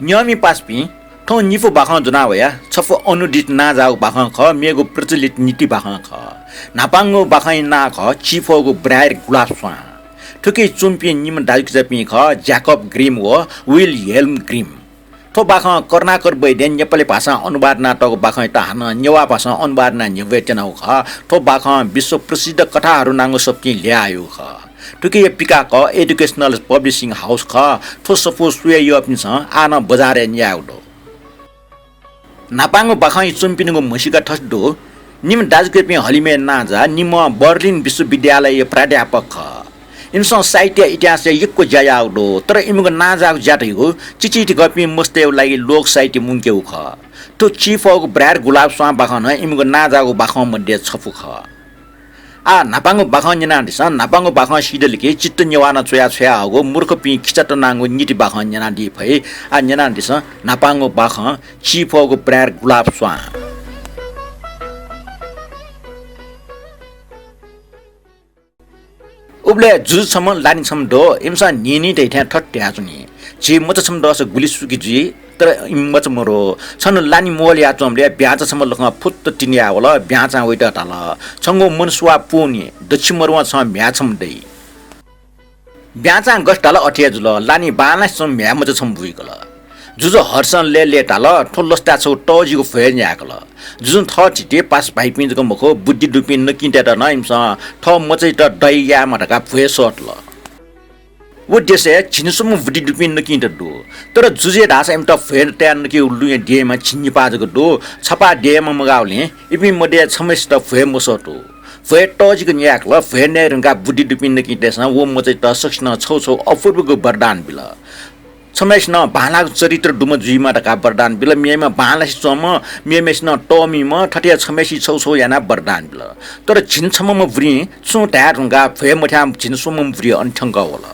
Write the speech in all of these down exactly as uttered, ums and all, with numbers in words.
न्यंमि पासापिं, थौं निपु बाखं ज्वना वया। छपु अनुदित नांजाःगु बाखं खः, मेगु प्रचलित नीति बाखं खः। न्हापांगु बाखंया नां खः चिफःगु ब्रायर गुलाब स्वां। थुकी च्वंपिं निम्ह दाजुकिजापिं खः ज्याकब ग्रिम व विलहेल्म ग्रिम। थ्व बाखं करुणाकर वैद्यं नेपाली भाषां अनुवाद यानातःगु बाखंयात हानं नेवाः भाषां अनुवाद यानाः न्ह्यब्वये त्यनागु खः। थ्व बाखं विश्व प्रसिद्ध कथाहरू नांगु सफुतिं ल्ह्याःगु खः। थुकिया पिकाकः एजुकेसनल पब्लिसिङ हाउस खः। थ्व सफू स्वये यःपिन्सं आः नं बजारय् न्यायेगु दु। न्हापांगु बाखंया च्वमिपिनिगु म्हसीका थथे दु। निम्ह दाजुकिजापिं हलिमय् नांजाः निम्हं बर्लिन विश्वविद्यालयया प्राध्यापक खः। इमिसं साहित्य इतिहासय् यक्व ज्या याःगु दु, तर इमिगु नांजाःगु ज्या धइगु चिचीधिकःपिं मस्तय्‌गु लागि लोक साहित्य मुंकेगु खः। थ्व चिफःगु ब्रायर गुलाब स्वां बाखं नं इमिगु नांजाःगु बाखं मध्ये छपु खः। आः न्हापांगु बाखं न्यनादिसँ। न्हापांगु बाखं सीदल कि चित्त नेवाः नं च्वया छ्वयाहःगु मूर्खपिं खिचात नांगु नीति बाखं न्यनादी फइ। आः न्यनादिसँ न्हापांगु बाखं चिफःगु ब्रायर गुलाब स्वां। उबलय् जुजु छम्ह, लानि छम्ह दु। इमिसं न्हिं न्हिं धइथें थथे धयाच्वनी, झी मचा छम्ह दःसा गुलि सुखी जुइ, तर इमि मचा मरु। छन्हु लानि मोहल याच्वंबलय् ब्याँचा छम्ह लखं फुत्त तिनि याः वल। ब्याँचां वइत धाल, छंगु मनसुवा पूनि, दच्छि मरुवं छं म्ह्याय् छम्ह दइ। ब्याँचां गथे धाल अथे हे जुल। लानि बांलासे च्वंम्ह म्ह्याय् मचा छम्ह बुइकल। जुजु हर्षं लय्‌लय् धाल, थ्व लसताय् छगू तःजिगु भ्वय् न्यायेकल। जुजुं थःथिति पासा भाइपिं जक मखु, बुद्धि दुपिं नकिंतय्‌त नं इमिसं थः मचायात दया यायेमा धकाः भ्वय् सःतल। व देशय् झिंस्वम्ह बुद्धि दुपिं नकिंत दु, तर जुजुया धाःसा इमित भ्वय् तयाः नकेगु लुँया देयेमा झिंनिपाः जक दु। छपाः देयेमा मगाःबलय् इपिं मध्यय् छम्हय्‌सित भ्वय् मसःतू। भ्वय् तःजिक न्यायेकल। भ्वय् नये धुंकाः बुद्धि दुपिं नकिंतय्‌सं व मचायात सकसिनं छगू छगू अपूर्वगु वरदान बिल। छम्हय्‌सिनं बांलाःगु चरित्र दुम्ह जुइमा धकाः वरदान बिल। मेम्ह बांलासे च्वंम्ह, मेम्हय्‌सिनं तःमिम्ह, थथे छम्हय्‌सिनं छगू छगू यानाः वरदान बिल। तर झिंछम्हम्ह बुरिं छुं धाये धुंकाः भ्वय् मथ्याः झिंस्वम्ह बुरि अन थ्यंकः वल।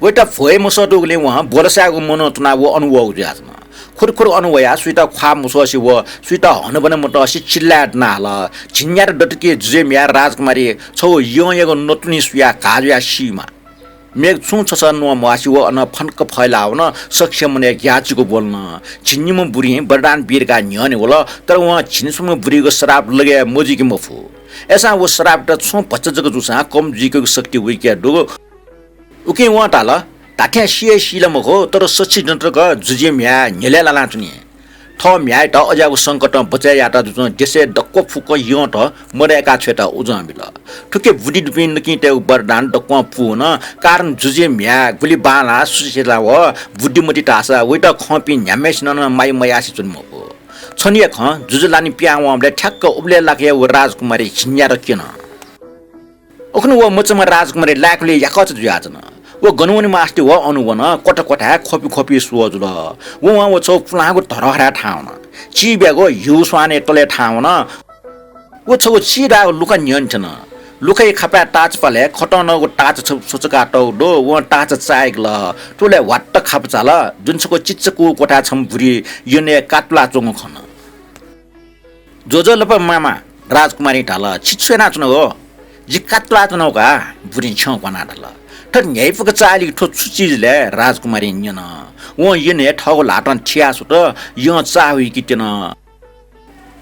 वइत भ्वय् मसःतूगुलिं वं ब्वलसाय्‌गु मनं तुनाः व अन वःगु जुयाच्वन। खुरुखुरु अन वयाः सुइत ख्वाः मस्वसे व सुइत हनाबना मतसे चिल्लाय् दनाः हाल, झिंन्यादँ दत कि जुजुया म्ह्याय् राजकुमारी छगू यंयागु नतुलिं सुयाः घाः जुयाः सीमा। मेगु छुं छसः न्वं म्वासे व अन फन्क फैलाः वन। सकसिया मनय् ग्याःचिकु ब्वलन। झिंनिम्ह बुरिं वरदान बी धकाः न्ह्यःने वल, तर वं झिंस्वम्ह बुरिगु श्राप लगे याये मजुइके मफु। अय्‌सां व श्रापयात छुं भचा जक जूसां कम जुइकेगु शक्ति वइके दु। उकिं वं धाल, धात्थें सी हे सी ला मखु, तर सछि दँ तक जुजुया म्ह्याय् न्ह्यलय् लानाच्वनी। थः म्ह्याय्‌यात अज्याःगु संकटं बचय् यायेत जुजुं देशय् दक्व फुक्क यंत मदय्‌का छ्वयेत उजं बिल। थुकी बुद्धि दुपिं नकिंतय्‌गु वरदान दक्वं पूवन। कारण जुजुया म्ह्याय् गुलि बांलाः, सुसेला व बुद्धिमती धाःसा वइत खंपिं न्ह्याम्हय्‌सिनं नं माया मयासें च्वने मफु। छन्हुया खँ जुजु लानि पिहां वंबलय् ठ्याक्क उबलय् लाक्क हे व राजकुमारी झिंन्यादँ क्यन। उखुन्हु व मचाम्ह राजकुमारी लाय्‌कुलिं याकःचा जुयाच्वन। व गन वने मास्ति व अन वन। क्वथा क्वथाय् ख्वपि ख्वपि स्वः जुल। व वं व छगू पुलांगु धरोहराय् थाहां वन। चिब्यागु ह्यू स्वानय् तलय् थाहां वन। व छगू चिधाःगु लुखा न्ह्यःने थ्यन। लुखाया खापाय् ताःचापालय् खतं नःगु ताःचा छपु स्वचुकातःगु दु। वं ताःचा चाय्‌कल। थुबलय् ह्वात्त खापा चाल। दुने छकू चिचाकूगु क्वथाय् छम्ह बुरि यनय् कातुलाच्वंगु खन। ज्वजलपा मामा, राजकुमारीं धाल, छि छु यानाच्वनागु? जि कातुलाच्वनागु का। बुरिं छ्यं क्वनाः धाल। थ्व न्ह्याइपुक चाःहिलाकि थ्व छु चिज ले? राजकुमारीं न्यन। वं यनय् थःगु ल्हातं थियाः स्वत। यं चाःहुइके त्यन।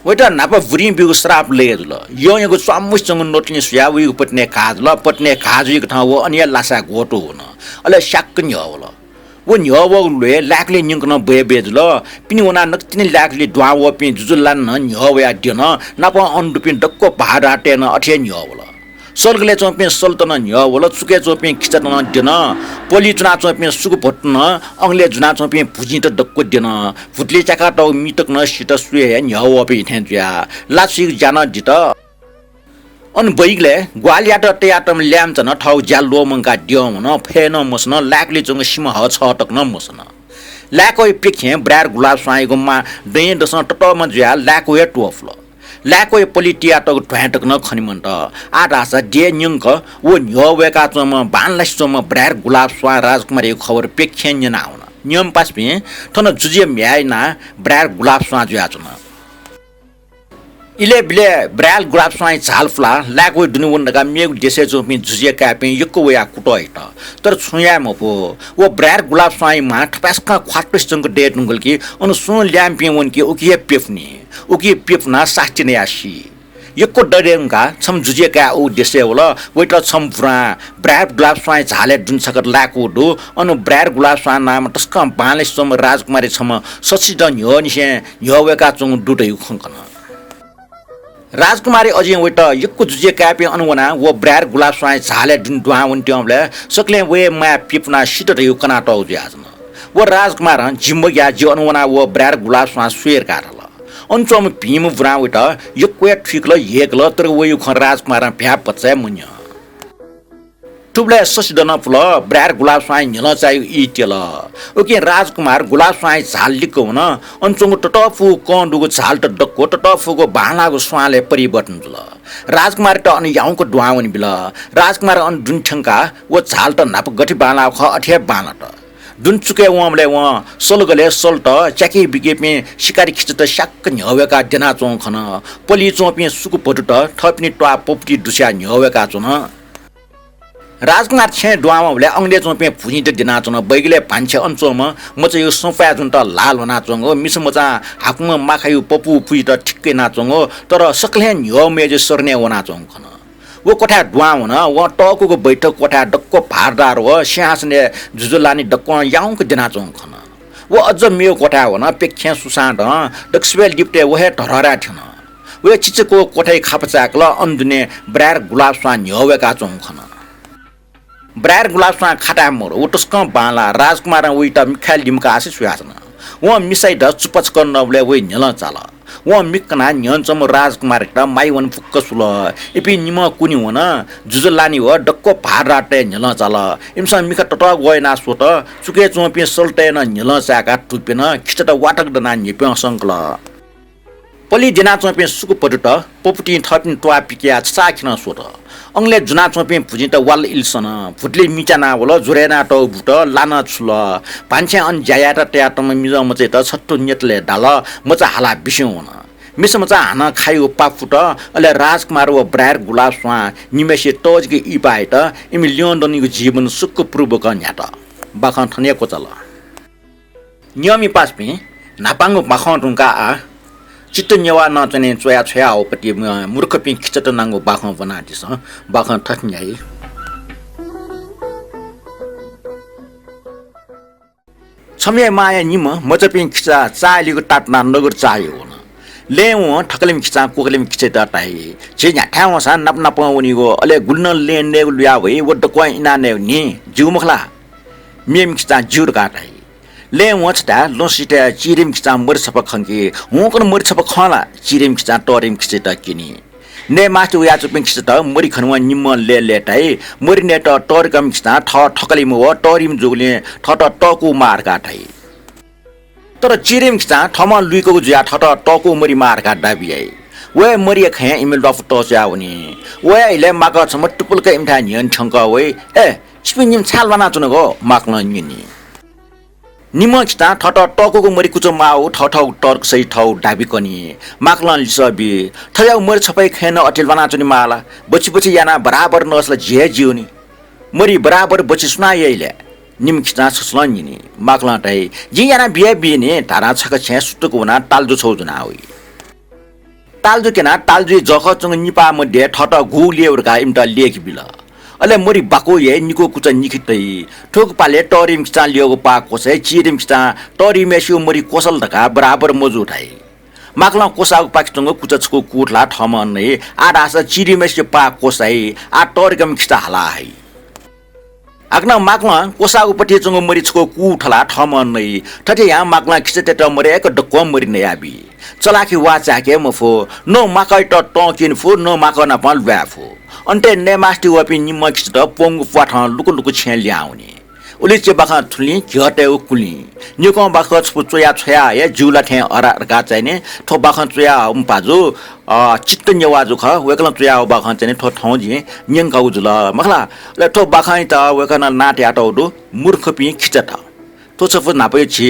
वइत न्हापा बुरिं ब्यूगु श्राप लगे जुल। यंयागु च्वामुसे च्वंगु नतुलिं सुयाः वइगु पतिनय् घाः जुल। पतिनय् घाः जुइक थं व अन हे लासाय् ग्वतुं वन। अले स्याक्क न्ह्यः वल। व न्ह्यः वःगु ल्वय् लाय्‌कुलिं न्यंकं बय् बय् जुल। पिने वनाः नकतिनि लाय्‌कुलिइ दुहां वःपिं जुजु लानि नं न्ह्यः वयाः द्यन। नापं अन दुपिं दक्व भाःदारतय् नं अथे हे न्ह्यः वल। सलगलय् च्वंपिं सलत नं न्ह्यः वल। चुकय् च्वंपिं खिचात नं द्यन। पलिइ च्वनाच्वंपिं सुकुभतुत नं, अंगलय् जुनाच्वंपिं भुजिंत दक्व द्यन। भुतुलिइ च्याकातःगु मि तक नं सित। स्वये हे न्ह्यः वःपिं थें जुयाः लाछुइगु ज्या नं दित। अन वइगलय् ग्वाहालियात तयातःम्ह ल्याय्‌म्हचां नं थःगु ज्या ल्वःमंकाः द्यं वन। फय् नं मसन, लाय्‌कुलिइ च्वंगु सिमाहः छः तक नं मसन। लाय्‌कःया प्यखें ब्रायर गुलाब स्वांयागु मा दँय्‌दसं ततःमा जुयाः लाय्‌कः हे त्वपुल। लाय्‌कःया पलिइ तियातःगु ध्वाँय् तक नं खने मन्त। आः धाःसा देय् न्यंक व न्ह्यः वय्‌काच्वंम्ह बांलासे च्वंम्ह ब्रायर गुलाब स्वां राजकुमारीया खबर प्यखें न्यनावन। न्यंम्ह पासापिं, थन जुजुया म्ह्याय्‌या नां ब्रायर गुलाब स्वां जुयाच्वन। इलय् बिलय् ब्रायर गुलाब स्वांया झाल पुलाः लाय्‌कूगु दुने वन धकाः मेगु देशय् च्वंपिं जुजुया काय्‌पिं यक्व वयाः कुतः हित। तर छुं याये मफु। व ब्रायर गुलाब स्वांया म्हा थपाय्‌सकं ख्वातुसे च्वंक दये धुंकल कि अन सुं ल्याय्‌म्हपिं वन कि उकी हे प्यपुनी। उकी प्यपुनाः सास्ती नयाः सी। यक्व दँ दये धुंकाः छम्ह जुजुया काय् व देशय् वल। वइत छम्ह बुरां ब्रायर गुलाब स्वांया झालय् दुने छकः लाय्‌कूगु दु। अन ब्रायर गुलाब स्वां नामं तसकं बांलासे च्वंम्ह राजकुमारी छम्ह सछिदँ न्ह्यःनिसें न्ह्यः वय्‌काच्वंगु दु धइगु खँ कन। राजकुमारी अजिं वइत यक्व जुजुया काय्‌पिं अन वनाः व ब्रायर गुलाब स्वांया झालय् दुने दुहां वनेत्यंबलय् सकलें वया म्वाय् प्यपुनाः सित धइगु कनातःगु जुयाच्वन। व राजकुमारं जि मग्याः जि अन वनाः व ब्रायर गुलाब स्वां स्वये धकाः धाल। अन च्वंम्ह भिंम्ह बुरां वइत यक्व हे थुइकल, ह्यय्‌कल, तर वइगु खँ राजकुमारं भ्याः भचा हे मन्यं। थुबलय् सछिदँ पुलाः ब्रायर गुलाब स्वांया न्ह्यलं चाःगु ई त्यल। उकिं राजकुमार गुलाब स्वांया झाल लिक्क वन। अन च्वंगु ततःफुगु कं दुगु झालत दक्व ततःफुगु बांलाःगु स्वांलय् परिवर्तन जुल। राजकुमारयात अन याउँक दुहां वने बिल। राजकुमारं अन दुने थ्यंकाः व झालत न्हापा गथे बांलाःगु खः अथे हे बांलात। दुने चुकय् वंबलय् वं सलगलय् सलत, च्याकी बिकीपिं शिकारी खिचात स्याक्क न्ह्यः वय्‌काः द्यनाच्वंगु खन। पलिइ च्वंपिं सुकुभतुत थःपिनि त्वाः पपुतिइ दुस्याः न्ह्यः वय्‌काच्वन। राजकुमार छेँय् दुहां वंबलय् अनंलि च्वंपिं भुजिंत द्यनाच्वन। बैगलय् भान्से अन च्वंम्ह मचायागु संपाँय् जुन्त ल्हाः ल्ह्वनाच्वंगु, मिसा मचां हाकुम्ह माखायागु पपू पुइत ठिक्क यानाच्वंगु, तर सकलें न्ह्यः मय्‌जुइ शरणय् वनाच्वंगु खन। व क्वथाय् दुहां वन। वं तःकूगु बैठक क्वथाय् दक्व भारदार व सिंहासनय् जुजुलानी दक्वं याउँक द्यनाच्वंगु खन। व अज्ज मेगु क्वथाय् वन। प्यखें सुसादँ दक्वसिबय् लिपतय् व हे धरहराय् थ्यन। वया चिचाक्वःगु क्वथाया खापा चाय्‌कल। अन दुने ब्रायर गुलाब स्वां न्ह्यः वय्‌काच्वंगु खन। ब्रायर गुलाब स्वां खाताय् मरु। व तसकं बांलाः। राजकुमारं वइत मिखाय् लिमकासे स्वयाच्वन। वं मिसायात चुपाचुक नःबलय् वया न्ह्यलं चाल। वं मिखा कनाः न्ह्यःने च्वंम्ह राजकुमारयात माया वन फुक्क सुल। इपिं निम्हं कुने वन। जुजुलानी व दक्व भारदारतय् न्ह्यलं चाल। इमिसं मिखा ततःग्वः यानाः स्वत। चुकय् च्वंपिं सलतय् नं न्ह्यलं चाय्‌काः थुपिं नं खिचात वातक दनाः न्ह्यइपुं संकल। पलिइ द्यनाच्वंपिं सुकुभतुत पपुतिं थःपिनि त्वाः पिकयाः छचाःखेलं स्वत। अनंलि जुनाच्वंपिं भुजिंत वाल इलसन। भुतुलि मिच्याना वल, ज्वर यानातःगु भूत ला नं छुल। भान्सें अन ज्या यायेत तयातःम्ह मिजंमचायात छत्थु न्यतलय् दाल, मचा हालाः बिस्युं वन। मिसा मचां हानं खाइगु पाफुत, अले राजकुमार व ब्रायर गुलाब स्वां निम्हय्‌सिया तःजिक इहिपायात इमि ल्यं दनिगु जीवन सुखपूर्वकं न्ह्यात। बाखं थन हे क्वचाल। नियमिपासापिं, न्हापांगु बाखं धुंकाः आः चित्त नेवाः नं च्वने च्वया छ्वया हःपति मूर्खपिं खिचात नांगु बाखं ब्वनादिसँ। बाखं थथे न्ह्याइ। छम्ह मांया निम्ह मचापिं खिचा चाःहिलिगु तातुनाः नगर चाःह्यू वन। लँय् वं थकलिम्ह खिचां क्वकलिम्ह खिचायात धाइ, झी न्ह्याथाय् वंसां नाप नापं वनीगु, अले गुलि नं लँय् नयेगु लुया वइ, व दक्वं इनाः नयेगु नि, ज्यू मखु ला? मेम्ह खिचां ज्यू धकाः धाइ। लँय् वं छथाय् लँ सिथय् चिरिम्ह खिचां मरि छपा खंकी, हुंकन मरि छपा खं ला? चिरिम्ह खिचां तःरिम्ह खिचायात क्यनी। नये मास्ति वयाच्वंपिं खिचात मरि खनेवं निम्हं लय्‌लय् धाइ, मरि नयेत तःरिकाम्ह खिचां थः थकलिम्ह व तःरिम्ह जूगुलिं थःत तःकू माः धकाः धाइ। तर चिरिम्ह खिचां थःम्हं लुइकूगु जुयाः थःत तःकू मरि माः धकाः दाबी याइ। व हे मरिया खँय् इमि ल्वापु तःच्वया वनी। वया इलय् माकः छम्ह टुपुल्क इमिथाय् न्ह्यःने थ्यंकः वइ। ए, छिपिं निम्ह छाय् ल्वानाच्वनागु? माकलं न्यनी। निम्हं खिचां थःत तःकूगु मरि कुचा माःगु थःथःगु तर्क सहित थःगु दाबी कनी। माकलं लिसः बी, थज्याःगु मरि छपाया खँय् नं अथे ल्वानाच्वने माः ला? बछि बछि यानाः बराबर नःसा ला जि हे ज्यू नि। मरि बराबर बछि सुनां याइ ले? निम्ह खिचां छसलं न्यनी। माकलं धाइ, जिं यानाः बियाबी नि धारां छखा छेँय् सुतुक वनाः तालजु छगू ज्वनाः वइ। तालजु क्यनाः तालजुइ जःखः च्वंगु निपाः मध्ये थःत गुगु ल्ययेगु धकाः इमित ल्यय्के बिल। अले मरि बाकु याइ, निकू कुचा निखे तइ। थुकथं पालय् तःरिम्ह खिचां ल्यःगु पाः क्वसाइ, चिरिम्ह खिचां तःरिम्हय्‌सिगु मरि क्वसल धकाः बराबर मजू धाइ। माकलं क्वसाःगु पाखे च्वंगु कुचा छकू कूथलाः थःम्हं नइ। आः धाःसा चिरिम्हय्‌सिगु पाः क्वसाइ, आः तःरिकाम्ह खिचा हाला हइ। हाकनं माकलं क्वसाःगु पतिइ च्वंगु मरि छकू कूथलाः थःम्हं नइ। थथे यानाः माकलं खिचातय्‌त मदय्‌क दक्वं मरि नयाबी। चलाखि वा चाय्‌के मफु। न माकःयात तं क्यने फु, न माकः नाप ल्वाये फु। अन्तय् नये मास्ति वःपिं निम्ह खिचात प्वंगू प्वाथं लुकु लुकु छेँय् लिहां वनी। उलिचे बाखं थुलिं, घ्यःतय्‌गु कुलिं। निकं बाखं छपु च्वया छ्वया हया ज्यू ला थें अरा धकाः चाहिँ नि थ्व बाखं च्वया हःम्ह भाजु, अ, चित्त नेवाः जु खः, वय्‌कलं च्वया हःगु बाखं चाहिँ नि थ्व थौं जिं न्यंकागु जुल, मखु ला? अले थ्व बाखंयात वय्‌कलं नां तयातःगु दु, मूर्खपिं खिचात। थ्व छपु न्हापाया झी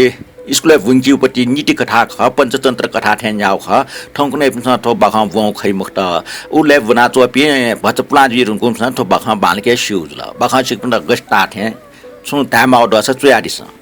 स्कुलय् ब्वंकीगु पति नीति कथा खः, पञ्चतन्त्र कथा थें न्यागू खः। थौंकन्हय्‌पिन्सं थ्व बाखं ब्वं खइ मखुत। उबलय् ब्वनाच्वंपिं भचा पुलां जुइ धुंकूपिन्सं थ्व बाखं बांलाक स्यू जुल। बाखं छिकपिन्त गथे ताः थें छुं धायेमाःगु दुसा च्वयादिसँ।